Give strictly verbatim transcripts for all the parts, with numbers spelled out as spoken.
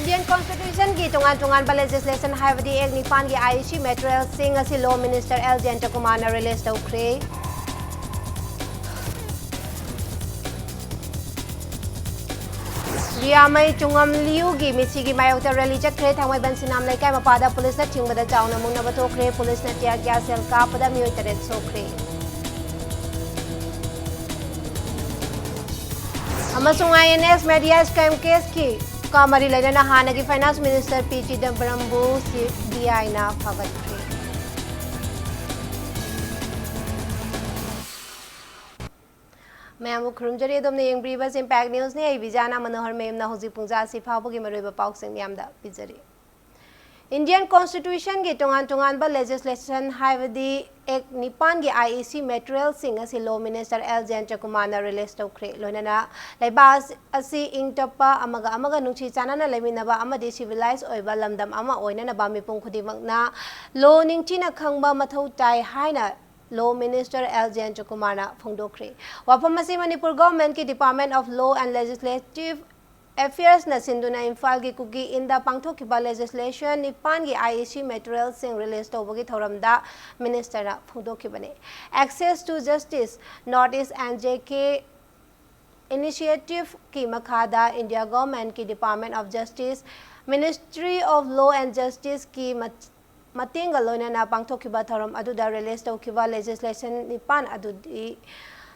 Indian Constitution ꯒꯤ ꯇꯣꯉꯥꯟ ꯇꯣꯉꯥꯟꯕ legislation ꯍꯥꯏꯕꯗꯤ Act ꯅꯤꯄꯥꯟꯒꯤ I A C material ꯁꯤꯡ ꯑꯁꯤ Law Minister L Jayantakumarꯅ release ꯇꯧꯈ꯭ꯔꯦ꯫ ꯔꯤꯌꯥꯃꯩ ꯆꯨꯡꯉꯝꯂꯤꯌꯨꯒꯤ ꯃꯤꯁꯤꯒꯤ ꯃꯥꯌꯣꯛꯇ rally ꯆꯠꯈ꯭ꯔꯦ꯫ ꯊꯥꯡꯃꯩꯕꯟ ꯁꯤꯅꯥꯝ ꯂꯩꯀꯥꯏ ꯃꯄꯥꯗ ꯄꯨꯂꯤꯁꯅ ꯊꯤꯡꯕꯗ ꯆꯥꯎꯅ ꯃꯨꯛꯅꯕ ꯊꯣꯛꯈ꯭ꯔꯦ꯫ ꯄꯨꯂꯤꯁꯅ tear gas shell ꯀꯥꯞꯄꯗ ꯃꯤꯑꯣꯏ ꯇꯔꯦꯠ ꯁꯣꯛꯈ꯭ꯔꯦ꯫ ꯑꯃꯁꯨꯡ I N X media scam case ꯀꯤ ꯀ ꯃꯔꯤ ꯂꯩꯅꯅ ꯍꯥꯟꯅꯒꯤ Finance Minister P Chidambaramꯕꯨ C B I ꯅ ꯐꯥꯒꯠꯈ꯭ꯔꯦ꯫ ꯃꯌꯥꯝꯕꯨ ꯈꯨꯔꯨꯝꯖꯔꯤ꯫ ꯑꯗꯣꯝꯅ ꯌꯦꯡꯕꯤꯔꯤꯕꯁꯤ Impact Newsꯅꯤ꯫ ꯑꯩ ꯕꯤꯖꯥꯅꯥ ꯃꯅꯣꯍꯔ ꯃꯌꯨꯝꯅ ꯍꯧꯖꯤꯛ ꯄꯨꯡ ꯖꯥ ꯑꯁꯤ ꯐꯥꯎꯕꯒꯤ ꯃꯔꯨꯑꯣꯏꯕ ꯄꯥꯎꯁꯤꯡ ꯃꯌꯥꯝꯗ ꯄꯤꯖꯔꯤ꯫ Indian Constitutionꯒꯤ ꯇꯣꯉꯥꯟ ꯇꯣꯉꯥꯟꯕ legislation ꯍꯥꯏꯕꯗꯤ Act ꯅꯤꯄꯥꯟꯒꯤ I A C materialꯁꯤꯡ ꯑꯁꯤ Law Minister L Jayantakumarꯅ release ꯇꯧꯈ꯭ꯔꯦ꯫ ꯂꯣꯏꯅꯅ ꯂꯩꯕꯥꯛ ꯑꯁꯤ ꯏꯪ ꯇꯞꯄ, ꯑꯃꯒ ꯑꯃꯒ ꯅꯨꯡꯁꯤ ꯆꯥꯟꯅꯅ ꯂꯩꯃꯤꯟꯅꯕ ꯑꯃꯗꯤ civilized ꯑꯣꯏꯕ ꯂꯝꯗꯝ ꯑꯃ ꯑꯣꯏꯅꯅꯕ ꯃꯤꯄꯨꯝ ꯈꯨꯗꯤꯡꯃꯛꯅ law ꯅꯤꯡꯊꯤꯅ ꯈꯪꯕ ꯃꯊꯧ ꯇꯥꯏ ꯍꯥꯏꯅ Law Minister L Jayantakumarꯅ ꯐꯣꯡꯗꯣꯛꯈ꯭ꯔꯦ꯫ ꯋꯥꯐꯝ ꯑꯁꯤ Manipur governmentꯀꯤ Department of Law and Legislative Affairsꯅ ꯁꯤꯟꯗꯨꯅ ꯏꯝꯐꯥꯜꯒꯤ ꯀꯨꯀꯤ ꯏꯟꯗ ꯄꯥꯡꯊꯣꯛꯈꯤꯕ legislation ꯅꯤꯄꯥꯟꯒꯤ I A C materialꯁꯤꯡ release ꯇꯧꯕꯒꯤ ꯊꯧꯔꯝꯗ ministerꯅ ꯐꯣꯡꯗꯣꯛꯈꯤꯕꯅꯤ꯫ Access to Justice North East and J K Initiativeꯀꯤ ꯃꯈꯥꯗ India governmentꯀꯤ Department of Justice, Ministry of Law and Justiceꯀꯤ ꯃ- ꯃꯇꯦꯡꯒ ꯂꯣꯏꯅꯅ ꯄꯥꯡꯊꯣꯛꯈꯤꯕ ꯊꯧꯔꯝ ꯑꯗꯨꯗ release ꯇꯧꯈꯤꯕ legislation ꯅꯤꯄꯥꯟ ꯑꯗꯨꯗꯤ: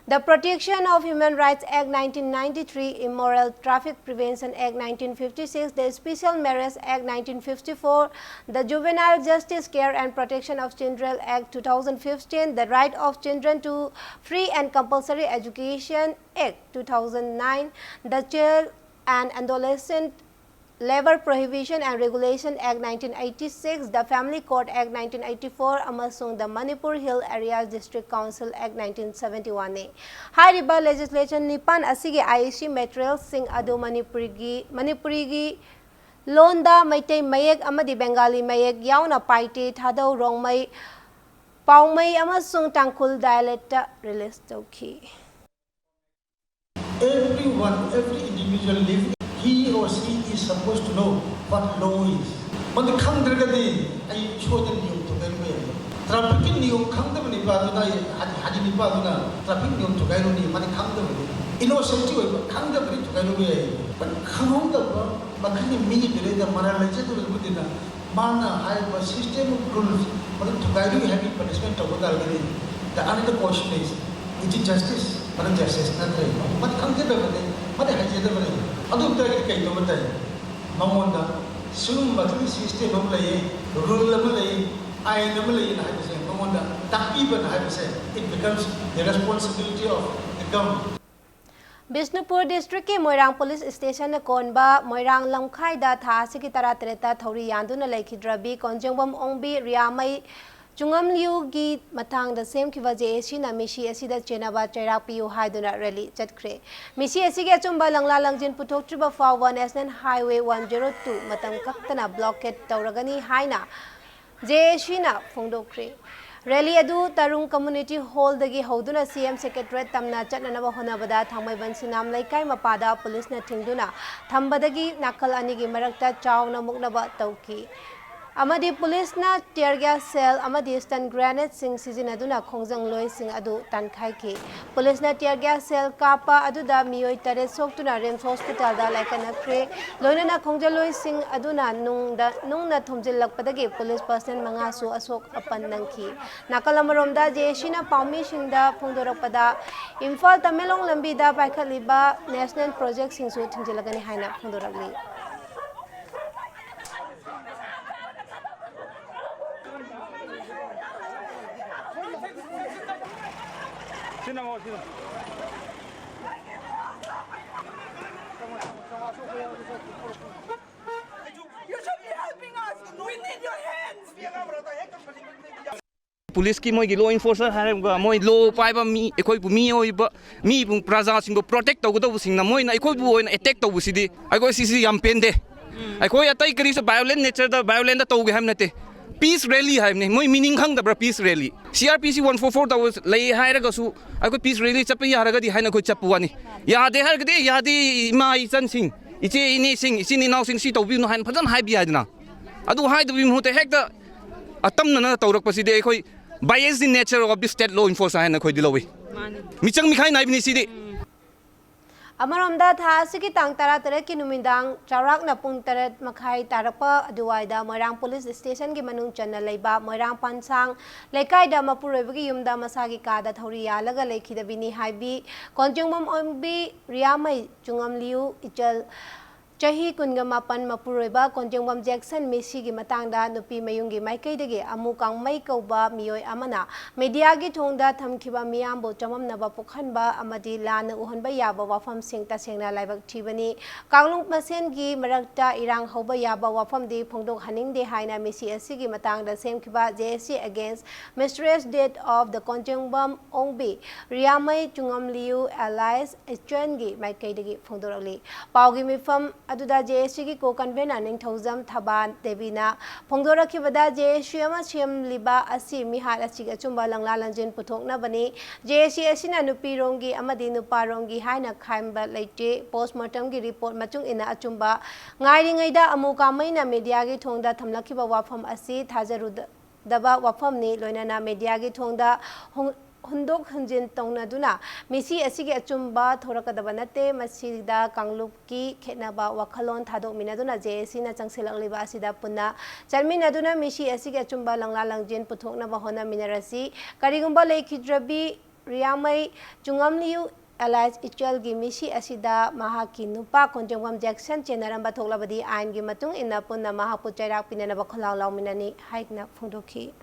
The Protection of Human Rights Act nineteen ninety-three, Immoral Traffic Prevention Act nineteen fifty-six, The Special Marriage Act nineteen fifty-four, The Juvenile Justice Care and Protection of Children Act two thousand fifteen, The Right of Children to Free and Compulsory Education Act two thousand nine, The Child and Adolescent Labour Prohibition and Regulation Act nineteen eighty-six, The Family Court Act nineteen eighty-four ꯑꯃꯁꯨꯡ The Manipur Hill Areas District Council Act nineteen seventy-one ꯅꯤ꯫ ꯍꯥꯏꯔꯤꯕ legislation ꯅꯤꯄꯥꯟ ꯑꯁꯤꯒꯤ I A C materialꯁꯤꯡ ꯑꯗꯨ ꯃꯅꯤꯄꯨꯔꯤꯒꯤ, ꯃꯅꯤꯄꯨꯔꯤꯒꯤ ꯂꯣꯟꯗ ꯃꯩꯇꯩ ꯃꯌꯦꯛ ꯑꯃꯗꯤ ꯕꯦꯡꯒꯥꯂꯤ ꯃꯌꯦꯛ ꯌꯥꯎꯅ ꯄꯥꯏꯇꯦ, ꯊꯥꯗꯧ, ꯔꯣꯡꯃꯩ, ꯄꯥꯎꯃꯩ ꯑꯃꯁꯨꯡ ꯇꯥꯡꯈꯨꯜ dialectꯇ release ꯇꯧꯈꯤ꯫ Everyone, every individual live, he or she Is supposed to know what law is. ꯃꯗꯨ ꯈꯪꯗ꯭ꯔꯒꯗꯤ ꯑꯩ ꯁꯣꯏꯗꯅ ꯅꯤꯌꯣꯝ ꯊꯨꯒꯥꯏꯔꯨꯕ ꯌꯥꯏ꯫ ꯇ꯭ꯔꯥꯐꯤꯛꯀꯤ ꯅꯤꯌꯣꯝ ꯈꯪꯗꯕ ꯅꯤꯄꯥꯗꯨꯅ, ꯑꯩ ꯍꯥꯏꯗꯤ, ꯍꯥꯏꯗꯤ ꯅꯤꯄꯥꯗꯨꯅ ꯇ꯭ꯔꯥꯐꯤꯛ ꯅꯤꯌꯣꯝ ꯊꯨꯒꯥꯏꯔꯨꯅꯤ, ꯃꯥꯗꯤ ꯈꯪꯗꯕꯅꯤ꯫ ꯏꯅꯣꯁꯦꯟꯇꯤ ꯑꯣꯏꯕ, ꯈꯪꯗꯕꯗꯤ ꯊꯨꯒꯥꯏꯔꯨꯕ ꯌꯥꯏ꯫ But ꯈꯪꯍꯧꯗꯕ ꯃꯈꯜꯒꯤ ꯃꯤꯒꯤ ꯕ꯭ꯔꯦꯟꯗ ꯃꯔꯥꯜ ꯂꯩꯖꯗꯕ ꯃꯗꯨꯅ ꯃꯥꯅ ꯍꯥꯏꯔꯤꯕ system of rules ꯃꯗꯨ ꯊꯨꯒꯥꯏꯔꯨꯏ ꯍꯥꯏꯕꯒꯤ punishment ꯇꯧꯕ ꯇꯥꯔꯒꯗꯤ, the another question is, is it justice? ꯃꯗꯨ justice ꯅꯠꯇ꯭ꯔꯦ꯫ ꯃꯗꯨ ꯈꯪꯖꯗꯕꯅꯤ, ꯃꯗꯨ ꯍꯩꯖꯗꯕꯅꯤ꯫ ꯑꯗꯨ ꯑꯣꯏꯕ ꯇꯥꯔꯒꯗꯤ ꯀꯩ ꯇꯧꯕ ꯇꯥꯏ? ꯃꯉꯣꯟꯗ ꯁꯤꯒꯨꯝꯕꯒꯤ system ꯑꯃ ꯂꯩꯌꯦ, rule ꯑꯃ ꯂꯩ, ꯑꯥꯏꯟ ꯑꯃ ꯂꯩꯌꯦꯅ ꯍꯥꯏꯕꯁꯦ ꯃꯉꯣꯟꯗ ꯇꯥꯛꯄꯤꯕꯅ ꯍꯥꯏꯕꯁꯦ, it becomes the responsibility of the government. Bishnupur ꯗꯤꯁꯇ꯭ꯔꯤꯛꯀꯤ ꯃꯣꯏꯔꯥꯡ ꯄꯨꯂꯤꯁ ꯁ꯭ꯇꯦꯁꯟꯅ ꯀꯣꯟꯕ ꯃꯣꯏꯔꯥꯡ ꯂꯝꯈꯥꯏꯗ ꯊꯥ ꯑꯁꯤꯒꯤ ꯇꯔꯥꯇꯔꯦꯠꯇ ꯊꯧꯔꯤ ꯌꯥꯟꯗꯨꯅ ꯂꯩꯈꯤꯗ꯭ꯔꯕꯤ ꯀꯣꯟꯖꯦꯡꯕꯝ ꯑꯣꯡꯕꯤ ꯔꯤꯌꯥꯃꯩ ꯆꯨꯡꯉꯝꯂꯤꯌꯨꯒꯤ ꯃꯇꯥꯡꯗ ꯁꯦꯝꯈꯤꯕ ꯖꯦ ꯑꯦ ꯁꯤꯅ ꯃꯤꯁꯤ ꯑꯁꯤꯗ ꯆꯦꯟꯅꯕ ꯆꯩꯔꯥꯛ ꯄꯤꯌꯨ ꯍꯥꯏꯗꯨꯅ ꯔꯦꯂꯤ ꯆꯠꯈ꯭ꯔꯦ꯫ ꯃꯤꯁꯤ ꯑꯁꯤꯒꯤ ꯑꯆꯨꯝꯕ ꯂꯪꯂꯥ ꯂꯪꯖꯤꯟ ꯄꯨꯊꯣꯛꯇ꯭ꯔꯤꯕ ꯐꯥꯎꯕ national highway one zero two ꯃꯇꯝ ꯀꯛꯇꯅ ꯕ꯭ꯂꯣꯀꯦꯠ ꯇꯧꯔꯒꯅꯤ ꯍꯥꯏꯅ ꯖꯦ ꯑꯦ ꯁꯤꯅ ꯐꯣꯡꯗꯣꯛꯈ꯭ꯔꯦ꯫ ꯔꯦꯂꯤ ꯑꯗꯨ ꯇꯔꯨꯡ ꯀꯝꯃ꯭ꯌꯨꯅꯤꯇꯤ ꯍꯣꯜꯗꯒꯤ ꯍꯧꯗꯨꯅ ꯁꯤ ꯑꯦꯝ ꯁꯦꯀ꯭ꯔꯦꯇꯔꯤꯌꯦꯠ ꯇꯝꯅ ꯆꯠꯅꯅꯕ ꯍꯣꯠꯅꯕꯗ ꯊꯥꯡꯃꯩꯕꯟ ꯁꯤꯅꯥꯝ ꯂꯩꯀꯥꯏ ꯃꯄꯥꯗ ꯄꯨꯂꯤꯁꯅ ꯊꯤꯡꯗꯨꯅ ꯊꯝꯕꯗꯒꯤ ꯅꯥꯀꯜ ꯑꯅꯤꯒꯤ ꯃꯔꯛꯇ ꯆꯥꯎꯅ ꯃꯨꯛꯅꯕ ꯇꯧꯈꯤ꯫ ꯑꯃꯗꯤ ꯄꯨꯂꯤꯁꯅ tear gas shell ꯑꯃꯗꯤ stun grenade ꯁꯤꯡ ꯁꯤꯖꯤꯟꯅꯗꯨꯅ ꯈꯣꯡꯖꯪꯂꯣꯏꯁꯤꯡ ꯑꯗꯨ ꯇꯥꯟꯈꯥꯏꯈꯤ꯫ ꯄꯨꯂꯤꯁꯅ tear gas shell ꯀꯥꯞꯄ ꯑꯗꯨꯗ ꯃꯤꯑꯣꯏ ꯇꯔꯦꯠ ꯁꯣꯛꯇꯨꯅ ꯔꯤꯝꯁ ꯍꯣꯁꯄꯤꯇꯥꯜꯗ ꯂꯥꯏꯀꯠꯅꯈ꯭ꯔꯦ꯫ ꯂꯣꯏꯅꯅ ꯈꯣꯡꯖꯪꯂꯣꯏꯁꯤꯡ ꯑꯗꯨꯅ ꯅꯨꯡꯗ, ꯅꯨꯡꯅ ꯊꯣꯝꯖꯤꯜꯂꯛꯄꯗꯒꯤ ꯄꯨꯂꯤꯁ ꯄꯔꯁꯅꯦꯜ ꯃꯉꯥꯁꯨ ꯑꯁꯣꯛ ꯑꯄꯟ ꯅꯪꯈꯤ꯫ ꯅꯥꯀꯜ ꯑꯃꯔꯣꯝꯗ ꯖꯦ ꯑꯦ ꯁꯤꯅ ꯄꯥꯎꯃꯤꯁꯤꯡꯗ ꯐꯣꯡꯗꯣꯔꯛꯄꯗ, ꯏꯝꯐꯥꯜ ꯇꯃꯦꯡꯂꯣꯡ ꯂꯝꯕꯤꯗ ꯄꯥꯏꯈꯠꯂꯤꯕ ꯅꯦꯁꯅꯦꯜ ꯄ꯭ꯔꯣꯖꯦꯛꯁꯤꯡꯁꯨ ꯊꯤꯡꯖꯤꯜꯂꯒꯅꯤ ꯍꯥꯏꯅ ꯐꯣꯡꯗꯣꯔꯛꯂꯤ꯫ ꯄꯨꯂꯤꯁꯀꯤ ꯃꯣꯏꯒꯤ law enforcer ꯍꯥꯏꯔꯒ ꯃꯣꯏ law ꯄꯥꯏꯕ ꯃꯤ, ꯑꯩꯈꯣꯏꯕꯨ ꯃꯤꯑꯣꯏꯕ, ꯃꯤꯕꯨ, ꯄ꯭ꯔꯖꯥꯁꯤꯡꯕꯨ protect ꯇꯧꯒꯗꯧꯕꯁꯤꯡꯅ ꯃꯣꯏꯅ ꯑꯩꯈꯣꯏꯕꯨ ꯑꯣꯏꯅ attack ꯇꯧꯕꯁꯤꯗꯤ ꯑꯩꯈꯣꯏ ꯁꯤꯁꯤ ꯌꯥꯝ ꯄꯦꯟꯗꯦ꯫ ꯑꯩꯈꯣꯏ ꯑꯇꯩ ꯀꯔꯤꯁꯨ violent natureꯗ violentꯗ ꯇꯧꯒꯦ ꯍꯥꯏꯕ ꯅꯠꯇꯦ꯫ Peace rally ꯍꯥꯏꯕꯅꯤ꯫ ꯃꯣꯏ meaning ꯈꯪꯗꯕ꯭ꯔꯥ peace rally? C R P C one four four ꯇꯧꯕ ꯂꯩ ꯍꯥꯏꯔꯒꯁꯨ ꯑꯩꯈꯣꯏ peace rally ꯆꯠꯄ ꯌꯥꯔꯒꯗꯤ ꯍꯥꯏꯅ ꯑꯩꯈꯣꯏ ꯆꯠꯄ ꯋꯥꯅꯤ꯫ ꯌꯥꯗꯦ ꯍꯥꯏꯔꯒꯗꯤ ꯌꯥꯗꯦ, ꯏꯃꯥ ꯏꯆꯟꯁꯤꯡ꯫ ꯏꯆꯦ ꯏꯅꯦꯁꯤꯡ, ꯏꯆꯤꯟ ꯏꯅꯥꯎꯁꯤꯡ ꯁꯤ ꯇꯧꯕꯤꯒꯅꯨ ꯍꯥꯏꯅ ꯐꯖꯅ ꯍꯥꯏꯕ ꯌꯥꯏꯗꯅ꯫ ꯑꯗꯨ ꯍꯥꯏꯗꯕꯒꯤ ꯃꯍꯨꯠꯇ ꯍꯦꯛꯇ ꯑꯇꯝꯅꯅ ꯇꯧꯔꯛꯄꯁꯤꯗꯤ ꯑꯩꯈꯣꯏ bias in nature of the state law enforcer ꯍꯥꯏꯅ ꯑꯩꯈꯣꯏꯗꯤ ꯂꯧꯏ꯫ ꯃꯤꯆꯪ ꯃꯤꯈꯥꯏ ꯅꯥꯏꯕꯅꯤ ꯁꯤꯗꯤ꯫ ꯑꯃꯔꯣꯝꯗ, ꯊꯥ ꯑꯁꯤꯒꯤ ꯇꯥꯡ ꯇꯔꯥꯇꯔꯦꯠꯀꯤ ꯅꯨꯃꯤꯗꯥꯡ ꯆꯥꯎꯔꯥꯛꯅ ꯄꯨꯡ ꯇꯔꯦꯠ ꯃꯈꯥꯏ ꯇꯥꯔꯛꯄ ꯑꯗꯨꯋꯥꯏꯗ ꯃꯣꯏꯔꯥꯡ ꯄꯨꯂꯤꯁ ꯁ꯭ꯇꯦꯁꯟꯒꯤ ꯃꯅꯨꯡ ꯆꯟꯅ ꯂꯩꯕ ꯃꯣꯏꯔꯥꯡ ꯄꯥꯟꯁꯥꯡ ꯂꯩꯀꯥꯏꯗ ꯃꯄꯨꯔꯣꯏꯕꯒꯤ ꯌꯨꯝꯗ ꯃꯁꯥꯒꯤ ꯀꯥꯗ ꯊꯧꯔꯤ ꯌꯥꯜꯂꯒ ꯂꯩꯈꯤꯗꯕꯤꯅꯤ ꯍꯥꯏꯕꯤ ꯀꯣꯟꯖꯦꯡꯕꯝ ꯑꯣꯡꯕꯤ ꯔꯤꯌꯥꯃꯩ ꯆꯨꯡꯉꯝꯂꯤꯌꯨ ꯏꯆꯜ ꯆꯍꯤ ꯀꯨꯟꯒ ꯃꯥꯄꯟ ꯃꯄꯨꯔꯣꯏꯕ ꯀꯣꯟꯖꯦꯡꯕꯝ ꯖꯦꯛꯁꯟ ꯃꯤꯁꯤꯒꯤ ꯃꯇꯥꯡꯗ ꯅꯨꯄꯤ ꯃꯌꯨꯝꯒꯤ ꯃꯥꯏꯀꯩꯗꯒꯤ ꯑꯃꯨ ꯀꯥꯡꯃꯩ ꯀꯧꯕ ꯃꯤꯑꯣꯏ ꯑꯃꯅ ꯃꯤꯗꯤꯌꯥꯒꯤ ꯊꯣꯡꯗ ꯊꯝꯈꯤꯕ ꯃꯤꯌꯥꯝꯕꯨ ꯆꯃꯝꯅꯕ ꯄꯣꯛꯍꯟꯕ ꯑꯃꯗꯤ ꯂꯥꯟꯅ ꯎꯍꯟꯕ ꯌꯥꯕ ꯋꯥꯐꯝꯁꯤꯡ ꯇꯁꯦꯡꯅ ꯂꯥꯏꯕꯛ ꯊꯤꯕꯅꯤ꯫ ꯀꯥꯡꯂꯨꯞ ꯃꯁꯦꯟꯒꯤ ꯃꯔꯛꯇ ꯏꯔꯥꯡ ꯍꯧꯕ ꯌꯥꯕ ꯋꯥꯐꯝꯗꯤ ꯐꯣꯡꯗꯣꯛꯍꯟꯅꯤꯡꯗꯦ ꯍꯥꯏꯅ ꯃꯤꯁꯤ ꯑꯁꯤꯒꯤ ꯃꯇꯥꯡꯗ ꯁꯦꯝꯈꯤꯕ J S C against mistress death of the ꯀꯣꯟꯖꯦꯡꯕꯝ Ongbi ꯔꯤꯌꯥꯃꯩ ꯆꯨꯡꯉꯝꯂꯤꯌꯨ alias ꯏꯆꯟꯒꯤ ꯃꯥꯏꯀꯩꯗꯒꯤ ꯐꯣꯡꯗꯣꯔꯛꯂꯤ꯫ ꯄꯥꯎꯒꯤ ꯃꯤꯐꯝ ꯑꯗꯨꯗ J S Cꯒꯤ co-convener ꯅꯤꯡꯊꯧꯖꯝ ꯊꯕꯥ ꯗꯦꯕꯤꯅ ꯐꯣꯡꯗꯣꯔꯛꯈꯤꯕꯗ, J S C ꯑꯃ ꯁꯦꯝꯂꯤꯕ ꯑꯁꯤ ꯃꯤꯍꯥꯠ ꯑꯁꯤꯒꯤ ꯑꯆꯨꯝꯕ ꯂꯪꯂꯥ ꯂꯪꯖꯤꯟ ꯄꯨꯊꯣꯛꯅꯕꯅꯤ꯫ J S C ꯑꯁꯤꯅ ꯅꯨꯄꯤꯔꯣꯝꯒꯤ ꯑꯃꯗꯤ ꯅꯨꯄꯥꯔꯣꯝꯒꯤ ꯍꯥꯏꯅ ꯈꯥꯏꯕ ꯂꯩꯇꯦ꯫ Post mortemꯒꯤ report ꯃꯇꯨꯡ ꯏꯟꯅ ꯑꯆꯨꯝꯕ ꯉꯥꯏꯔꯤꯉꯩꯗ ꯑꯃꯨ ꯀꯥꯃꯩꯅ ꯃꯤꯗꯤꯌꯥꯒꯤ ꯊꯣꯡꯗ ꯊꯝꯂꯛꯈꯤꯕ ꯋꯥꯐꯝ ꯑꯁꯤ ꯊꯥꯖꯔꯨꯗ ꯗꯕ ꯋꯥꯐꯝꯅꯤ꯫ ꯂꯣꯏꯅꯅ ꯃꯤꯗꯤꯌꯥꯒꯤ ꯊꯣꯡꯗ ꯍꯨꯟꯗꯣꯛ ꯍꯨꯟꯖꯤꯟ ꯇꯧꯅꯗꯨꯅ ꯃꯤꯁꯤ ꯑꯁꯤꯒꯤ ꯑꯆꯨꯝꯕ ꯊꯣꯔꯛꯀꯗꯕ ꯅꯠꯇꯦ꯫ ꯃꯁꯤꯗ ꯀꯥꯡꯂꯨꯞꯀꯤ ꯈꯦꯠꯅꯕ ꯋꯥꯈꯜꯂꯣꯟ ꯊꯥꯗꯣꯛꯃꯤꯟꯅꯗꯨꯅ J S Cꯅ ꯆꯪꯁꯤꯜꯂꯛꯂꯤꯕ ꯑꯁꯤꯗ ꯄꯨꯟꯅ ꯆꯠꯃꯤꯟꯅꯗꯨꯅ ꯃꯤꯁꯤ ꯑꯁꯤꯒꯤ ꯑꯆꯨꯝꯕ ꯂꯪꯂꯥ ꯂꯪꯖꯤꯟ ꯄꯨꯊꯣꯛꯅꯕ ꯍꯣꯠꯅꯃꯤꯟꯅꯔꯁꯤ꯫ ꯀꯔꯤꯒꯨꯝꯕ ꯂꯩꯈꯤꯗ꯭ꯔꯕꯤ ꯔꯤꯌꯥꯃꯩ ꯆꯨꯡꯉꯝꯂꯤꯌꯨ alias ꯏꯆꯦꯜꯒꯤ ꯃꯤꯁꯤ ꯑꯁꯤꯗ ꯃꯍꯥꯛꯀꯤ ꯅꯨꯄꯥ ꯀꯣꯟꯖꯦꯡꯕꯝ ꯖꯦꯛꯁꯟ ꯆꯦꯟꯅꯔꯝꯕ ꯊꯣꯛꯂꯕꯗꯤ ꯑꯥꯏꯟꯒꯤ ꯃꯇꯨꯡ ꯏꯟꯅ ꯄꯨꯟꯅ ꯃꯍꯥꯛꯄꯨ ꯆꯩꯔꯥꯛ ꯄꯤꯅꯅꯕ ꯈꯣꯜꯂꯥꯎ ꯂꯥꯎꯃꯤꯟꯅꯅꯤ ꯍꯥꯏꯅ ꯐꯣꯡꯗꯣꯛꯈꯤ꯫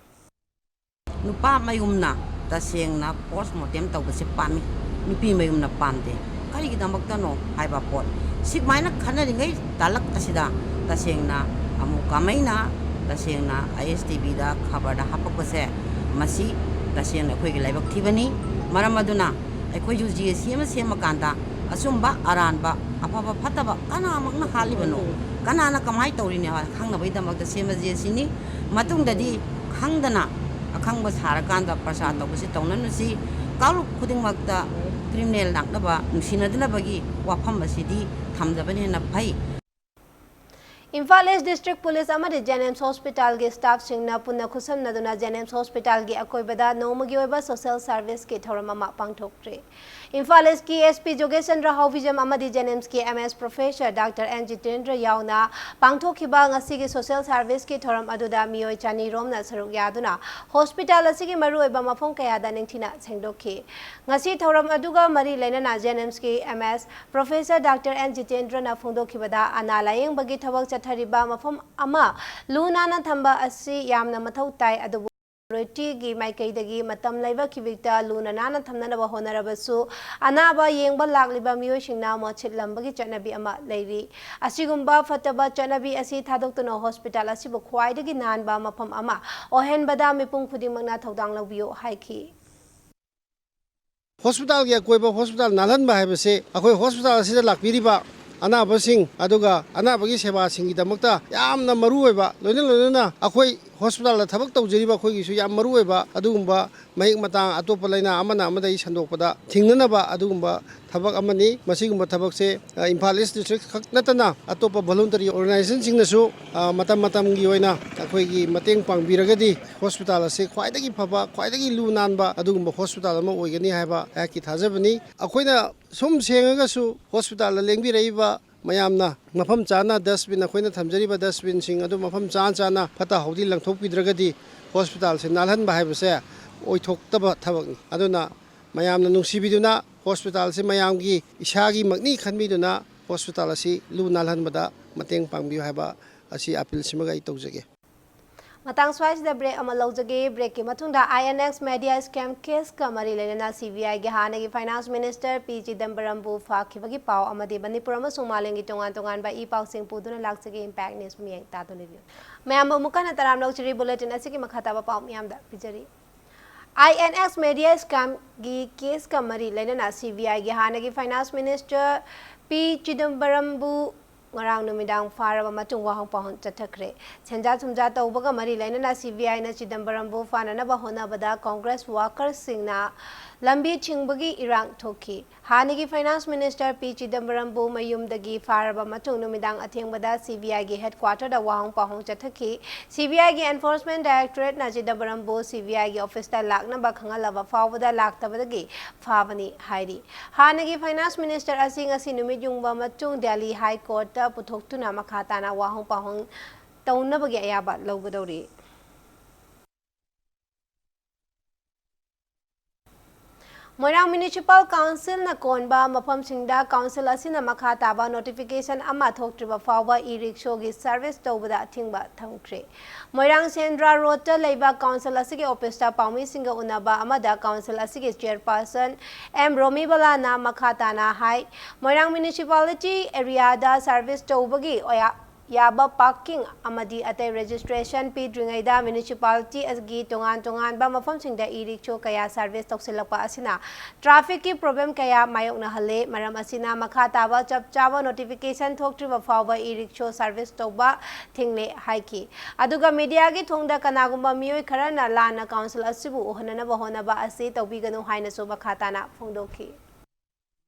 ꯅꯨꯄꯥ ꯃꯌꯨꯝꯅ ꯇꯁꯦꯡꯅ post mortem ꯇꯧꯕꯁꯦ ꯄꯥꯝꯃꯤ, ꯅꯨꯄꯤ ꯃꯌꯨꯝꯅ ꯄꯥꯝꯗꯦ꯫ ꯀꯔꯤꯒꯤꯗꯃꯛꯇꯅꯣ ꯍꯥꯏꯕ ꯄꯣꯠ ꯁꯤꯃꯥꯏꯅ ꯈꯟꯅꯔꯤꯉꯩ ꯇꯥꯂꯛ ꯑꯁꯤꯗ ꯇꯁꯦꯡꯅ ꯑꯃꯨ ꯀꯥꯃꯩꯅ ꯇꯁꯦꯡꯅ ISTVꯗ ꯈꯕꯔꯗ ꯍꯥꯞꯄꯛꯄꯁꯦ, ꯃꯁꯤ ꯇꯁꯦꯡꯅ ꯑꯩꯈꯣꯏꯒꯤ ꯂꯥꯏꯕꯛ ꯊꯤꯕꯅꯤ꯫ ꯃꯔꯝ ꯑꯗꯨꯅ ꯑꯩꯈꯣꯏꯁꯨ JAC ꯑꯃ ꯁꯦꯝꯃꯀꯥꯟꯗ ꯑꯆꯨꯝꯕ ꯑꯔꯥꯟꯕ, ꯑꯐꯕ ꯐꯠꯇꯕ ꯀꯅꯥꯃꯛꯅ ꯍꯥꯠꯂꯤꯕꯅꯣ, ꯀꯅꯥꯅ ꯀꯃꯥꯏꯅ ꯇꯧꯔꯤꯅꯣ ꯍꯥꯏꯕ ꯈꯪꯅꯕꯒꯤꯗꯃꯛꯇ ꯁꯦꯝꯕ JACꯅꯤ꯫ ꯃꯇꯨꯡꯗꯗꯤ ꯈꯪꯗꯅ ꯑꯈꯪꯕ ꯁꯥꯔꯀꯥꯟꯗ ꯄ꯭ꯔꯆꯥꯔ ꯇꯧꯕꯁꯤ ꯇꯧꯅꯅꯨꯁꯤ꯫ ꯀꯥꯡꯂꯨꯞ ꯈꯨꯗꯤꯡꯃꯛꯇ ꯀ꯭ꯔꯤꯃꯤꯅꯦꯜ ꯂꯥꯛꯅꯕ ꯅꯨꯡꯁꯤꯅꯗꯅꯕꯒꯤ ꯋꯥꯐꯝ ꯑꯁꯤꯗꯤ ꯊꯝꯗꯕꯅ ꯍꯦꯟꯅ ꯐꯩ꯫ ꯏꯝꯐꯥꯜ ꯏꯁ ꯗꯤꯁꯇ꯭ꯔꯤꯛ ꯄꯨꯂꯤꯁ ꯑꯃꯗꯤ ꯖꯦꯅꯤꯝꯁ ꯍꯣꯁꯄꯤꯇꯥꯜꯒꯤ ꯁ꯭ꯇꯥꯐꯁꯤꯡꯅ ꯄꯨꯟꯅ ꯈꯨꯠꯁꯝꯅꯗꯨꯅ ꯖꯦꯅꯤꯝꯁ ꯍꯣꯁꯄꯤꯇꯥꯜꯒꯤ ꯑꯀꯣꯏꯕꯗ ꯅꯣꯡꯃꯒꯤ ꯑꯣꯏꯕ ꯁꯣꯁꯤꯌꯦꯜ ꯁꯥꯔꯚꯤꯁꯀꯤ ꯊꯧꯔꯝ ꯑꯃ ꯄꯥꯡꯊꯣꯛꯈ꯭ꯔꯦ꯫ ꯏꯝꯐꯥꯜ ꯏꯁꯀꯤ ꯑꯦꯁ ꯄꯤ ꯖꯣꯒꯦꯁꯆꯟꯗ꯭ꯔ ꯍꯥꯎꯕꯤꯖꯝ ꯑꯃꯗꯤ ꯖꯦꯅꯤꯝꯁꯀꯤ M S professor doctor N Jitendra ꯌꯥꯎꯅ ꯄꯥꯡꯊꯣꯛꯈꯤꯕ ꯉꯁꯤꯒꯤ ꯁꯣꯁꯤꯌꯦꯜ ꯁꯥꯔꯚꯤꯁꯀꯤ ꯊꯧꯔꯝ ꯑꯗꯨꯗ ꯃꯤꯑꯣꯏ ꯆꯅꯤ ꯔꯣꯝꯅ ꯁꯔꯨꯛ ꯌꯥꯗꯨꯅ ꯍꯣꯁꯄꯤꯇꯥꯜ ꯑꯁꯤꯒꯤ ꯃꯔꯨꯑꯣꯏꯕ ꯃꯐꯝ ꯀꯌꯥꯗ ꯅꯤꯡꯊꯤꯅ ꯁꯦꯡꯗꯣꯛꯈꯤ꯫ ꯉꯁꯤ ꯊꯧꯔꯝ ꯑꯗꯨꯒ ꯃꯔꯤ ꯂꯩꯅꯅ ꯖꯦꯅꯤꯝꯁꯀꯤ M S professor doctor N ꯖꯤꯇꯦꯟꯗ꯭ꯔꯅ ꯐꯣꯡꯗꯣꯛꯈꯤꯕꯗ, ꯑꯅꯥ ꯂꯥꯌꯦꯡꯕꯒꯤ ꯊꯕꯛ ꯆꯠꯊꯔꯤꯕ ꯃꯐꯝ ꯑꯃ ꯂꯨ ꯅꯥꯟꯅ ꯊꯝꯕ ꯑꯁꯤ ꯌꯥꯝꯅ ꯃꯊꯧ ꯇꯥꯏ, ꯑꯗꯨꯕꯨ ꯑꯣꯊꯣꯔꯤꯇꯤꯒꯤ ꯃꯥꯏꯀꯩꯗꯒꯤ ꯃꯇꯝ ꯂꯩꯕ ꯈꯤꯕꯤꯛꯇ ꯂꯨꯅ ꯅꯥꯟꯅ ꯊꯝꯅꯅꯕ ꯍꯣꯠꯅꯔꯕꯁꯨ, ꯑꯅꯥꯕ ꯌꯦꯡꯕ ꯂꯥꯛꯂꯤꯕ ꯃꯤꯑꯣꯏꯁꯤꯡꯅ ꯃꯣꯠꯁꯤꯠꯂꯝꯕꯒꯤ ꯆꯠꯅꯕꯤ ꯑꯃ ꯂꯩꯔꯤ꯫ ꯑꯁꯤꯒꯨꯝꯕ ꯐꯠꯇꯕ ꯆꯠꯅꯕꯤ ꯑꯁꯤ ꯊꯥꯗꯣꯛꯇꯨꯅ ꯍꯣꯁꯄꯤꯇꯥꯜ ꯑꯁꯤꯕꯨ ꯈ꯭ꯋꯥꯏꯗꯒꯤ ꯅꯥꯟꯕ ꯃꯐꯝ ꯑꯃ ꯑꯣꯏꯍꯟꯕꯗ ꯃꯤꯄꯨꯝ ꯈꯨꯗꯤꯡꯃꯛꯅ ꯊꯧꯗꯥꯡ ꯂꯧꯕꯤꯌꯨ ꯍꯥꯏꯈꯤ꯫ ꯍꯣꯁꯄꯤꯇꯥꯜꯒꯤ ꯑꯀꯣꯏꯕ ꯍꯣꯁꯄꯤꯇꯥꯜ ꯅꯥꯜꯍꯟꯕ ꯍꯥꯏꯕꯁꯤ ꯑꯩꯈꯣꯏ ꯍꯣꯁꯄꯤꯇꯥꯜ ꯑꯁꯤꯗ ꯂꯥꯛꯄꯤꯔꯤꯕ ꯑꯅꯥꯕꯁꯤꯡ ꯑꯗꯨꯒ ꯑꯅꯥꯕꯒꯤ ꯁꯦꯕꯥꯁꯤꯡꯒꯤꯗꯃꯛꯇ ꯌꯥꯝꯅ ꯃꯔꯨ ꯑꯣꯏꯕ, ꯂꯣꯏꯅ ꯂꯣꯏꯅꯅ ꯑꯩꯈꯣꯏ ꯍꯣꯁꯄꯤꯇꯥꯜꯗ ꯊꯕꯛ ꯇꯧꯖꯔꯤꯕ ꯑꯩꯈꯣꯏꯒꯤꯁꯨ ꯌꯥꯝ ꯃꯔꯨ ꯑꯣꯏꯕ ꯑꯗꯨꯒꯨꯝꯕ ꯃꯍꯤꯛ ꯃꯇꯥꯡ, ꯑꯇꯣꯞꯄ ꯂꯥꯏꯅꯥ ꯑꯃꯅ ꯑꯃꯗꯒꯤ ꯁꯟꯗꯣꯛꯄꯗ ꯊꯤꯡꯅꯅꯕ ꯑꯗꯨꯒꯨꯝꯕ ꯊꯕꯛ ꯑꯃꯅꯤ꯫ ꯃꯁꯤꯒꯨꯝꯕ ꯊꯕꯛꯁꯦ, ꯑ, ꯏꯝꯐꯥꯜ ꯏꯁ ꯗꯤꯁꯇ꯭ꯔꯤꯛ ꯈꯛ ꯅꯠꯇꯅ ꯑꯇꯣꯞꯄ voluntary organizationꯁꯤꯡꯅꯁꯨ, ꯑ, ꯃꯇꯝ ꯃꯇꯝꯒꯤ ꯑꯣꯏꯅ ꯑꯩꯈꯣꯏꯒꯤ ꯃꯇꯦꯡ ꯄꯥꯡꯕꯤꯔꯒꯗꯤ ꯍꯣꯁꯄꯤꯇꯥꯜ ꯑꯁꯤ ꯈ꯭ꯋꯥꯏꯗꯒꯤ ꯐꯕ, ꯈ꯭ꯋꯥꯏꯗꯒꯤ ꯂꯨ ꯅꯥꯟꯕ ꯑꯗꯨꯒꯨꯝꯕ ꯍꯣꯁꯄꯤꯇꯥꯜ ꯑꯃ ꯑꯣꯏꯒꯅꯤ ꯍꯥꯏꯕ ꯑꯩꯍꯥꯛꯀꯤ ꯊꯥꯖꯕꯅꯤ꯫ ꯑꯩꯈꯣꯏꯅ ꯁꯨꯝ ꯁꯦꯡꯉꯒꯁꯨ ꯍꯣꯁꯄꯤꯇꯥꯜꯗ ꯂꯦꯡꯕꯤꯔꯛꯏꯕ ꯃꯌꯥꯝꯅ ꯃꯐꯝ ꯆꯥꯅ dustbin, ꯑꯩꯈꯣꯏꯅ ꯊꯝꯖꯔꯤꯕ dustbinꯁꯤꯡ ꯑꯗꯨ ꯃꯐꯝ ꯆꯥ ꯆꯥꯅ ꯐꯠꯇ ꯍꯥꯎꯗꯤ ꯂꯪꯊꯣꯛꯄꯤꯗ꯭ꯔꯒꯗꯤ ꯍꯣꯁꯄꯤꯇꯥꯜꯁꯦ ꯅꯥꯜꯍꯟꯕ ꯍꯥꯏꯕꯁꯦ ꯑꯣꯏꯊꯣꯛꯇꯕ ꯊꯕꯛꯅꯤ꯫ ꯑꯗꯨꯅ ꯃꯌꯥꯝꯅ ꯅꯨꯡꯁꯤꯕꯤꯗꯨꯅ ꯍꯣꯁꯄꯤꯇꯥꯜꯁꯤ ꯃꯌꯥꯝꯒꯤ, ꯏꯁꯥꯒꯤꯃꯛꯅꯤ ꯈꯟꯕꯤꯗꯨꯅ ꯍꯣꯁꯄꯤꯇꯥꯜ ꯑꯁꯤ ꯂꯨ ꯅꯥꯜꯍꯟꯕꯗ ꯃꯇꯦꯡ ꯄꯥꯡꯕꯤꯌꯨ ꯍꯥꯏꯕ ꯑꯁꯤ ꯑꯥꯄꯤꯜꯁꯤꯃꯒ ꯑꯩ ꯇꯧꯖꯒꯦ꯫ ꯃꯇꯥꯡ ꯁ꯭ꯋꯥꯏꯁꯤꯗ ꯕ꯭ꯔꯦꯛ ꯑꯃ ꯂꯧꯖꯒꯦ꯫ ꯕ꯭ꯔꯦꯛꯀꯤ ꯃꯇꯨꯡꯗ ꯑꯥꯏ ꯑꯦꯟ ꯑꯦꯛꯁ ꯃꯦꯗꯤꯌꯥ ꯁ꯭ꯀꯦꯝ ꯀꯦꯁꯀ ꯃꯔꯤ ꯂꯩꯅꯅ ꯁꯤ ꯕꯤ ꯑꯥꯏꯒꯤ ꯍꯥꯟꯅꯒꯤ ꯐꯥꯏꯅꯥꯟꯁ ꯃꯤꯅꯤꯁꯇꯔ ꯄꯤ ꯆꯤꯗꯝꯕꯔꯝꯕꯨ ꯐꯥꯈꯤꯕꯒꯤ ꯄꯥꯎ ꯑꯃꯗꯤ ꯃꯅꯤꯄꯨꯔ ꯑꯃꯁꯨꯡ ꯃꯥꯂꯦꯝꯒꯤ ꯇꯣꯉꯥꯟ ꯇꯣꯉꯥꯟꯕ ꯏ ꯄꯥꯎꯁꯤꯡ ꯄꯨꯗꯨꯅ ꯂꯥꯛꯆꯒꯦ꯫ ꯏꯝꯄꯦꯛ ꯅ꯭ꯌꯨꯁ ꯃꯤꯠꯌꯦꯡ ꯇꯥꯗꯨꯅ ꯂꯩꯕꯤꯌꯨ꯫ ꯃꯌꯥꯝꯕꯨ ꯑꯃꯨꯛ ꯍꯟꯅ ꯇꯔꯥꯝꯅ ꯑꯣꯛꯆꯔꯤ꯫ ꯕꯨꯂꯦꯇꯤꯟ ꯑꯁꯤꯒꯤ ꯃꯈꯥ ꯇꯥꯕ ꯄꯥꯎ ꯃꯤꯌꯥꯝꯗ ꯄꯤꯖꯔꯤ꯫ ꯑꯥꯏ ꯑꯦꯟ ꯑꯦꯛꯁ ꯃꯦꯗꯤꯌꯥ ꯁ꯭ꯀꯦꯝꯒꯤ ꯀꯦꯁꯀ ꯃꯔꯤ ꯂꯩꯅꯅ ꯁꯤ ꯕꯤ ꯑꯥꯏꯒꯤ ꯍꯥꯟꯅꯒꯤ ꯐꯥꯏꯅꯥꯟꯁ ꯃꯤꯅꯤꯁꯇꯔ ꯄꯤ ꯆꯤꯗꯝꯕꯔꯝꯕꯨ ꯉꯔꯥꯡ ꯅꯨꯃꯤꯗꯥꯡ ꯐꯥꯔꯕ ꯃꯇꯨꯡ ꯋꯥꯍꯪ ꯄꯥꯎꯍꯪ ꯆꯠꯊꯈ꯭ꯔꯦ꯫ ꯁꯦꯟꯖꯥ ꯊꯨꯝꯖꯥ ꯇꯧꯕꯒ ꯃꯔꯤ ꯂꯩꯅꯅ ꯁꯤ ꯕꯤ ꯑꯥꯏꯅ ꯆꯤꯗꯝꯕꯔꯝꯕꯨ ꯐꯥꯅꯅꯕ ꯍꯣꯠꯅꯕꯗ ꯀꯣꯡꯒ꯭ꯔꯦꯁ ꯋꯥꯀꯔꯁꯤꯡꯅ ꯂꯝꯕꯤ ꯊꯤꯡꯕꯒꯤ ꯏꯔꯥꯡ ꯊꯣꯛꯈꯤ꯫ ꯍꯥꯟꯅꯒꯤ ꯐꯥꯏꯅꯥꯟꯁ ꯃꯤꯅꯤꯁꯇꯔ ꯄꯤ ꯆꯤꯗꯝꯕꯔꯝꯕꯨ ꯃꯌꯨꯝꯗꯒꯤ ꯐꯥꯔꯕ ꯃꯇꯨꯡ ꯅꯨꯃꯤꯗꯥꯡ ꯑꯊꯦꯡꯕꯗ ꯁꯤ ꯕꯤ ꯑꯥꯏꯒꯤ ꯍꯦꯗꯀ꯭ꯋꯥꯇꯔꯗ ꯋꯥꯍꯪ ꯄꯥꯎꯍꯪ ꯆꯠꯊꯈꯤ꯫ ꯁꯤ ꯕꯤ ꯑꯥꯏꯒꯤ ꯑꯦꯟꯐꯣꯔꯁꯃꯦꯟ ꯗꯥꯏꯔꯦꯛꯇꯣꯔꯦꯠꯅ ꯆꯤꯗꯝꯕꯔꯝꯕꯨ ꯁꯤ ꯕꯤ ꯑꯥꯏꯒꯤ ꯑꯣꯐꯤꯁꯇ ꯂꯥꯛꯅꯕ ꯈꯪꯍꯜꯂꯕ ꯐꯥꯎꯕꯗ ꯂꯥꯛꯇꯕꯗꯒꯤ ꯐꯥꯕꯅꯤ ꯍꯥꯏꯔꯤ꯫ ꯍꯥꯟꯅꯒꯤ ꯐꯥꯏꯅꯥꯟꯁ ꯃꯤꯅꯤꯁꯇꯔ ꯑꯁꯤ ꯉꯁꯤ ꯅꯨꯃꯤꯠ ꯌꯨꯡꯕ ꯃꯇꯨꯡ ꯗꯦꯜꯂꯤ ꯍꯥꯏ ꯀꯣꯔꯠꯇ ꯄꯨꯊꯣꯛꯇꯨꯅ ꯃꯈꯥ ꯇꯥꯅ ꯋꯥꯍꯪ ꯄꯥꯎꯍꯪ ꯇꯧꯅꯕꯒꯤ ꯑꯌꯥꯕ ꯂꯧꯒꯗꯧꯔꯤ꯫ ꯃꯣꯏꯔꯥꯡ ꯃ꯭ꯌꯨꯅꯤꯁꯤꯄꯥꯜ ꯀꯥꯎꯟꯁꯤꯜꯅ ꯀꯣꯟꯕ ꯃꯐꯝꯁꯤꯡꯗ ꯀꯥꯎꯟꯁꯤꯜ ꯑꯁꯤꯅ ꯃꯈꯥ ꯇꯥꯕ ꯅꯣꯇꯤꯐꯤꯀꯦꯁꯟ ꯑꯃ ꯊꯣꯛꯇ꯭ꯔꯤꯕ ꯐꯥꯎꯕ ꯏ ꯔꯤꯛꯁꯣꯒꯤ ꯁꯔꯚꯤꯁ ꯇꯧꯕꯗ ꯑꯊꯤꯡꯕ ꯊꯝꯈ꯭ꯔꯦ꯫ ꯃꯣꯏꯔꯥꯡ ꯁꯦꯟꯗ꯭ꯔꯥ ꯔꯣꯗꯇ ꯂꯩꯕ ꯀꯥꯎꯟꯁꯤꯜ ꯑꯁꯤꯒꯤ ꯑꯣꯐꯤꯁꯇ ꯄꯥꯎꯃꯤꯁꯤꯡꯒ ꯎꯅꯕ ꯑꯃꯗ ꯀꯥꯎꯟꯁꯤꯜ ꯑꯁꯤꯒꯤ ꯆꯦꯌꯔꯄꯥꯔꯁꯟ ꯑꯦꯝ ꯔꯣꯃꯤꯕꯂꯥꯅ ꯃꯈꯥ ꯇꯥꯅ ꯍꯥꯏ, ꯃꯣꯏꯔꯥꯡ ꯃ꯭ꯌꯨꯅꯤꯁꯤꯄꯥꯂꯤꯇꯤ ꯑꯦꯔꯤꯌꯥꯗ ꯁꯔꯚꯤꯁ ꯇꯧꯕꯒꯤ ꯑꯣꯌꯥ-, ꯌꯥꯕ ꯄꯥꯔꯀꯤꯡ ꯑꯃꯗꯤ ꯑꯇꯩ ꯔꯦꯖꯤꯁꯇ꯭ꯔꯦꯁꯟ ꯄꯤꯗ꯭ꯔꯤꯉꯩꯗ ꯃ꯭ꯌꯨꯅꯤꯁꯤꯄꯥꯂꯤꯇꯤ ꯑꯁꯤꯒꯤ ꯇꯣꯉꯥꯟ ꯇꯣꯉꯥꯟꯕ ꯃꯐꯝꯁꯤꯡꯗ ꯏ ꯔꯤꯛꯁꯣ ꯀꯌꯥ ꯁꯔꯚꯤꯁ ꯇꯧꯁꯤꯜꯂꯛꯄ ꯑꯁꯤꯅ ꯇ꯭ꯔꯥꯐꯤꯛꯀꯤ ꯄ꯭ꯔꯣꯕ꯭ꯂꯦꯝ ꯀꯌꯥ ꯃꯥꯌꯣꯛꯅꯍꯜꯂꯦ꯫ ꯃꯔꯝ ꯑꯁꯤꯅ ꯃꯈꯥ ꯇꯥꯕ ꯆꯞ ꯆꯥꯕ ꯅꯣꯇꯤꯐꯤꯀꯦꯁꯟ ꯊꯣꯛꯇ꯭ꯔꯤꯕ ꯐꯥꯎꯕ ꯏ ꯔꯤꯛꯁꯣ ꯁꯔꯚꯤꯁ ꯇꯧꯕ ꯊꯤꯡꯂꯦ ꯍꯥꯏꯈꯤ꯫ ꯑꯗꯨꯒ ꯃꯤꯗꯤꯌꯥꯒꯤ ꯊꯣꯡꯗ ꯀꯅꯥꯒꯨꯝꯕ ꯃꯤꯑꯣꯏ ꯈꯔꯅ ꯂꯥꯟꯅ ꯀꯥꯎꯟꯁꯤꯜ ꯑꯁꯤꯕꯨ ꯎꯍꯟꯅꯅꯕ ꯍꯣꯠꯅꯕ ꯑꯁꯤ ꯇꯧꯕꯤꯒꯅꯨ ꯍꯥꯏꯅꯁꯨ ꯃꯈꯥ ꯇꯥꯅ ꯐꯣꯡꯗꯣꯛꯈꯤ꯫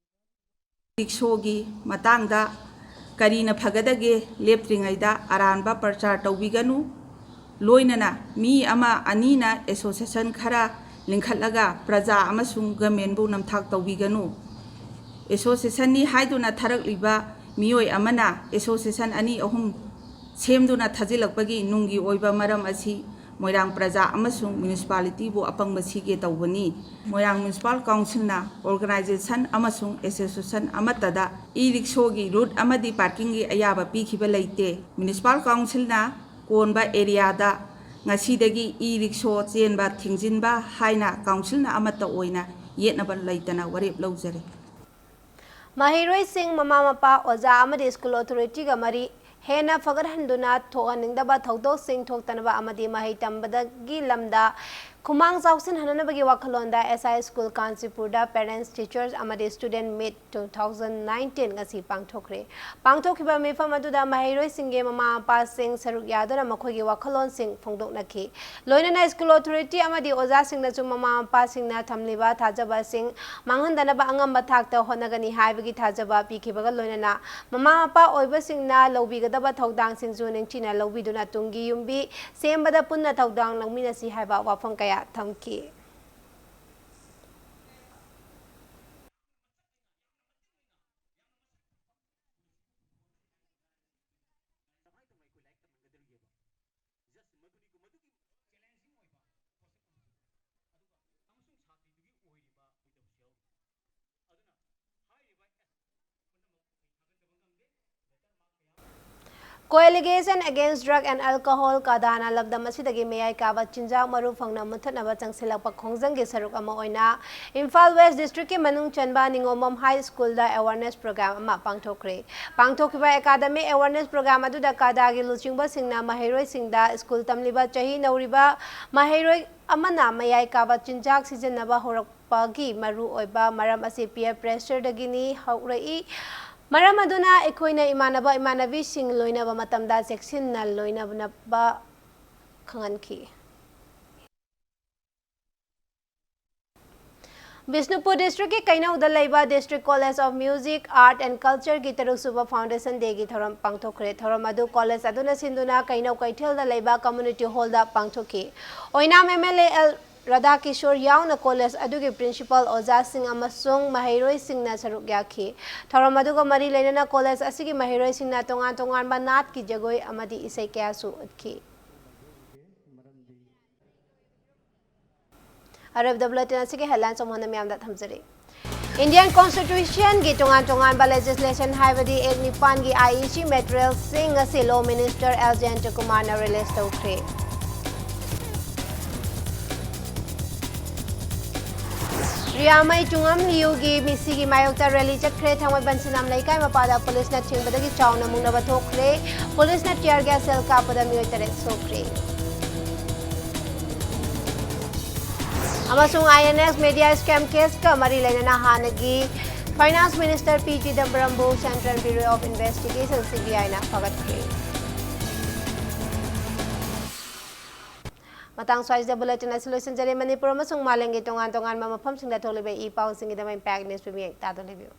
ꯔꯤꯛꯁꯣꯒꯤ ꯃꯇꯥꯡꯗ ꯀꯔꯤꯅ ꯐꯒꯗꯒꯦ ꯂꯦꯞꯇ꯭ꯔꯤꯉꯩꯗ ꯑꯔꯥꯟꯕ ꯄ꯭ꯔꯆꯥꯔ ꯇꯧꯕꯤꯒꯅꯨ꯫ ꯂꯣꯏꯅꯅ ꯃꯤ ꯑꯃ ꯑꯅꯤꯅ ꯑꯦꯁꯣꯁꯤꯌꯦꯁꯟ ꯈꯔ ꯂꯤꯡꯈꯠꯂꯒ ꯄ꯭ꯔꯖꯥ ꯑꯃꯁꯨꯡ ꯒꯃꯦꯟꯕꯨ ꯅꯝꯊꯥꯛ ꯇꯧꯕꯤꯒꯅꯨ꯫ ꯑꯦꯁꯣꯁꯤꯌꯦꯁꯟꯅꯤ ꯍꯥꯏꯗꯨꯅ ꯊꯥꯔꯛꯂꯤꯕ ꯃꯤꯑꯣꯏ ꯑꯃꯅ ꯑꯦꯁꯣꯁꯤꯌꯦꯁꯟ ꯑꯅꯤ ꯑꯍꯨꯝ ꯁꯦꯝꯗꯨꯅ ꯊꯥꯖꯤꯜꯂꯛꯄꯒꯤ ꯅꯨꯡꯒꯤ ꯑꯣꯏꯕ ꯃꯔꯝ ꯑꯁꯤ ꯃꯣꯏꯔꯥꯡ ꯄ꯭ꯔꯖꯥ ꯑꯃꯁꯨꯡ ꯃ꯭ꯌꯨꯅꯤꯁꯤꯄꯥꯂꯤꯇꯤꯕꯨ ꯑꯄꯪꯕ ꯁꯤꯒꯦ ꯇꯧꯕꯅꯤ꯫ ꯃꯣꯏꯔꯥꯡ ꯃ꯭ꯌꯨꯅꯤꯁꯤꯄꯥꯜ ꯀꯥꯎꯟꯁꯤꯜꯅ ꯑꯣꯔꯒꯅꯥꯏꯖꯦꯁꯟ ꯑꯃꯁꯨꯡ ꯑꯦꯁꯣꯁꯤꯌꯦꯁꯟ ꯑꯃꯠꯇꯗ ꯏ ꯔꯤꯛꯁꯣꯒꯤ ꯔꯨꯠ ꯑꯃꯗꯤ ꯄꯥꯔꯀꯤꯡꯒꯤ ꯑꯌꯥꯕ ꯄꯤꯈꯤꯕ ꯂꯩꯇꯦ꯫ ꯃ꯭ꯌꯨꯅꯤꯁꯤꯄꯥꯜ ꯀꯥꯎꯟꯁꯤꯜꯅ ꯀꯣꯟꯕ ꯑꯦꯔꯤꯌꯥꯗ ꯉꯁꯤꯗꯒꯤ ꯏ ꯔꯤꯛꯁꯣ ꯆꯦꯟꯕ ꯊꯤꯡꯖꯤꯟꯕ ꯍꯥꯏꯅ ꯀꯥꯎꯟꯁꯤꯜꯅ ꯑꯃꯠꯇ ꯑꯣꯏꯅ ꯌꯦꯠꯅꯕ ꯂꯩꯇꯅ ꯋꯥꯔꯦꯞ ꯂꯧꯖꯔꯦ꯫ ꯃꯍꯩꯔꯣꯏꯁꯤꯡ, ꯃꯃꯥ ꯃꯄꯥ, ꯑꯣꯖꯥ ꯑꯃꯗꯤ ꯁ꯭ꯀꯨꯜ ꯑꯣꯊꯣꯔꯤꯇꯤꯒ ꯃꯔꯤ ꯍꯦꯟꯅ ꯐꯒꯠꯍꯟꯗꯨꯅ ꯊꯣꯛꯍꯟꯅꯤꯡꯗꯕ ꯊꯧꯗꯣꯛꯁꯤꯡ ꯊꯣꯛꯇꯅꯕ ꯑꯃꯗꯤ ꯃꯍꯩ ꯇꯝꯕꯗꯒꯤ ꯂꯝꯗ ꯈꯨꯃꯥꯡ ꯆꯥꯎꯁꯤꯟꯍꯟꯅꯅꯕꯒꯤ ꯋꯥꯈꯜꯂꯣꯟꯗ S I School ꯀꯥꯟꯆꯤꯄꯨꯔꯗ Parents, Teachers ꯑꯃꯗꯤ Student Meet two thousand nineteen ꯉꯁꯤ ꯄꯥꯡꯊꯣꯛꯈ꯭ꯔꯦ꯫ ꯄꯥꯡꯊꯣꯛꯈꯤꯕ ꯃꯤꯐꯝ ꯑꯗꯨꯗ ꯃꯍꯩꯔꯣꯏꯁꯤꯡꯒꯤ ꯃꯃꯥ ꯃꯄꯥꯁꯤꯡ ꯁꯔꯨꯛ ꯌꯥꯗꯨꯅ ꯃꯈꯣꯏꯒꯤ ꯋꯥꯈꯜꯂꯣꯟꯁꯤꯡ ꯐꯣꯡꯗꯣꯛꯅꯈꯤ꯫ ꯂꯣꯏꯅꯅ school authority ꯑꯃꯗꯤ ꯑꯣꯖꯥꯁꯤꯡꯅꯁꯨ ꯃꯃꯥ ꯃꯄꯥꯁꯤꯡꯅ ꯊꯝꯂꯤꯕ ꯊꯥꯖꯕꯁꯤꯡ ꯃꯥꯡꯍꯟꯗꯅꯕ ꯑꯉꯝꯕ ꯊꯥꯛꯇ ꯍꯣꯠꯅꯒꯅꯤ ꯍꯥꯏꯕꯒꯤ ꯊꯥꯖꯕ ꯄꯤꯈꯤꯕꯒ ꯂꯣꯏꯅꯅ ꯃꯃꯥ ꯃꯄꯥ ꯑꯣꯏꯕꯁꯤꯡꯅ ꯂꯧꯕꯤꯒꯗꯕ ꯊꯧꯗꯥꯡꯁꯤꯡꯁꯨ ꯅꯤꯡꯊꯤꯅ ꯂꯧꯕꯤꯗꯨꯅ ꯇꯨꯡꯒꯤ ꯌꯨꯝꯕꯤ ꯁꯦꯝꯕꯗ ꯄꯨꯟꯅ ꯊꯧꯗꯥꯡ ꯂꯧꯃꯤꯟꯅꯁꯤ ꯍꯥꯏꯕ ꯋꯥꯐꯝ ꯀꯌꯥ ꯊꯝꯈꯤ꯫ Co-Allegations Against Drug and Alcohol, CADAꯅ ꯂꯝꯗꯝ ꯑꯁꯤꯗꯒꯤ ꯃꯌꯥꯏ ꯀꯥꯕ ꯆꯤꯟꯖꯥꯛ ꯃꯔꯨ ꯐꯪꯅ ꯃꯨꯠꯊꯠꯅꯕ ꯆꯪꯁꯤꯜꯂꯛꯄ ꯈꯣꯡꯖꯪꯒꯤ ꯁꯔꯨꯛ ꯑꯃ ꯑꯣꯏꯅ ꯏꯝꯐꯥꯜ West Districtꯀꯤ ꯃꯅꯨꯡ ꯆꯟꯕ ꯅꯤꯉꯣꯝꯕꯝ High Schoolꯗ awareness program ꯑꯃ ꯄꯥꯡꯊꯣꯛꯈ꯭ꯔꯦ꯫ ꯄꯥꯡꯊꯣꯛꯈꯤꯕ academic awareness program ꯑꯗꯨꯗ CADAꯒꯤ ꯂꯨꯆꯤꯡꯕꯁꯤꯡꯅ ꯃꯍꯩꯔꯣꯏꯁꯤꯡꯗ school ꯇꯝꯂꯤꯕ ꯆꯍꯤ ꯅꯧꯔꯤꯕ ꯃꯍꯩꯔꯣꯏ ꯑꯃꯅ ꯃꯌꯥꯏ ꯀꯥꯕ ꯆꯤꯟꯖꯥꯛ ꯁꯤꯖꯤꯟꯅꯕ ꯍꯧꯔꯛꯄꯒꯤ ꯃꯔꯨ ꯑꯣꯏꯕ ꯃꯔꯝ ꯑꯁꯤ peer pressureꯗꯒꯤꯅꯤ ꯍꯧꯔꯛꯏ꯫ ꯃꯔꯝ ꯑꯗꯨꯅ ꯑꯩꯈꯣꯏꯅ ꯏꯃꯥꯟꯅꯕ ꯏꯃꯥꯟꯅꯕꯤꯁꯤꯡ ꯂꯣꯏꯅꯕ ꯃꯇꯝꯗ ꯆꯦꯛꯁꯤꯟꯅ ꯂꯣꯏꯅꯅꯕ ꯈꯪꯍꯟꯈꯤ꯫ ꯕꯤꯁꯅꯨꯄꯨꯔ Districtꯀꯤ ꯀꯩꯅꯧꯗ ꯂꯩꯕ District College of Music, Art and Cultureꯒꯤ ꯇꯔꯨꯛꯁꯨꯕ Foundation Dayꯒꯤ ꯊꯧꯔꯝ ꯄꯥꯡꯊꯣꯛꯈ꯭ꯔꯦ꯫ ꯊꯧꯔꯝ ꯑꯗꯨ college ꯑꯗꯨꯅ ꯁꯤꯟꯗꯨꯅ ꯀꯩꯅꯧ ꯀꯩꯊꯦꯜꯗ ꯂꯩꯕ community hallꯗ ꯄꯥꯡꯊꯣꯛꯈꯤ꯫ ꯑꯣꯏꯅꯥꯝ MLA L ꯔꯥꯙꯥꯀꯤꯁꯣꯔ ꯌꯥꯎꯅ college ꯑꯗꯨꯒꯤ principal, ꯑꯣꯖꯥꯁꯤꯡ ꯑꯃꯁꯨꯡ ꯃꯍꯩꯔꯣꯏꯁꯤꯡꯅ ꯁꯔꯨꯛ ꯌꯥꯈꯤ꯫ ꯊꯧꯔꯝ ꯑꯗꯨꯒ ꯃꯔꯤ ꯂꯩꯅꯅ college ꯑꯁꯤꯒꯤ ꯃꯍꯩꯔꯣꯏꯁꯤꯡꯅ ꯇꯣꯉꯥꯟ ꯇꯣꯉꯥꯟꯕ ꯅꯥꯠꯀꯤ ꯖꯒꯣꯏ ꯑꯃꯗꯤ ꯏꯁꯩ ꯀꯌꯥꯁꯨ ꯎꯠꯈꯤ꯫ ꯑꯔꯣꯏꯕꯗ bulletin ꯑꯁꯤꯒꯤ headlines ꯑꯃꯨꯛ ꯍꯟꯅ ꯃꯌꯥꯝꯗ ꯊꯝꯖꯔꯤ꯫ Indian Constitutionꯒꯤ ꯇꯣꯉꯥꯟ ꯇꯣꯉꯥꯟꯕ legislation ꯍꯥꯏꯕꯗꯤ Act ꯅꯤꯄꯥꯟꯒꯤ IEC materialꯁꯤꯡ ꯑꯁꯤ Law Minister L Jayantakumarꯅ release ꯇꯧꯈ꯭ꯔꯦ꯫ ꯔꯤꯌꯥꯃꯩ ꯆꯨꯉꯝ ꯂꯤꯌꯨꯒꯤ ꯃꯤꯁꯤꯒꯤ ꯃꯥꯌꯣꯛꯇ rally ꯆꯠꯈ꯭ꯔꯦ꯫ ꯊꯥꯡꯃꯩꯕꯟ ꯁꯤꯅꯥꯝ ꯂꯩꯀꯥꯏ ꯃꯄꯥꯗ policeꯅ ꯊꯤꯡꯕꯗꯒꯤ ꯆꯥꯎꯅ ꯃꯨꯛꯅꯕ ꯊꯣꯛꯈ꯭ꯔꯦ꯫ Policeꯅ tear gas shell ꯀꯥꯞꯄꯗ ꯃꯤꯑꯣꯏ ꯇꯔꯦꯠ ꯁꯣꯛꯈ꯭ꯔꯦ꯫ ꯑꯃꯁꯨꯡ ꯑꯥꯏ ꯑꯦꯟ ꯑꯦꯛꯁ ꯃꯦꯗꯤꯌꯥ ꯁ꯭ꯀꯦꯝ ꯀꯦꯁꯀ ꯃꯔꯤ ꯂꯩꯅꯅ ꯍꯥꯟꯅꯒꯤ Finance Minister P Chidambaramꯕꯨ Central Bureau of Investigation, C B Iꯅ ꯐꯒꯠꯈ꯭ꯔꯦ꯫ ꯃꯇꯥꯡ ꯁ꯭ꯋꯥꯏꯁꯤꯗ bulletin ꯑꯁꯤ ꯂꯣꯏꯁꯤꯟꯖꯔꯦ꯫ ꯃꯅꯤꯄꯨꯔ ꯑꯃꯁꯨꯡ ꯃꯥꯂꯦꯝꯒꯤ ꯇꯣꯉꯥꯟ ꯇꯣꯉꯥꯟꯕ ꯃꯐꯝꯁꯤꯡꯗ ꯊꯣꯛꯂꯤꯕ ꯏ ꯄꯥꯎꯁꯤꯡꯒꯤꯗꯃꯛ Impact News ꯄꯤꯕꯤ ꯇꯥꯗꯨꯅ ꯂꯩꯕꯤꯌꯨ꯫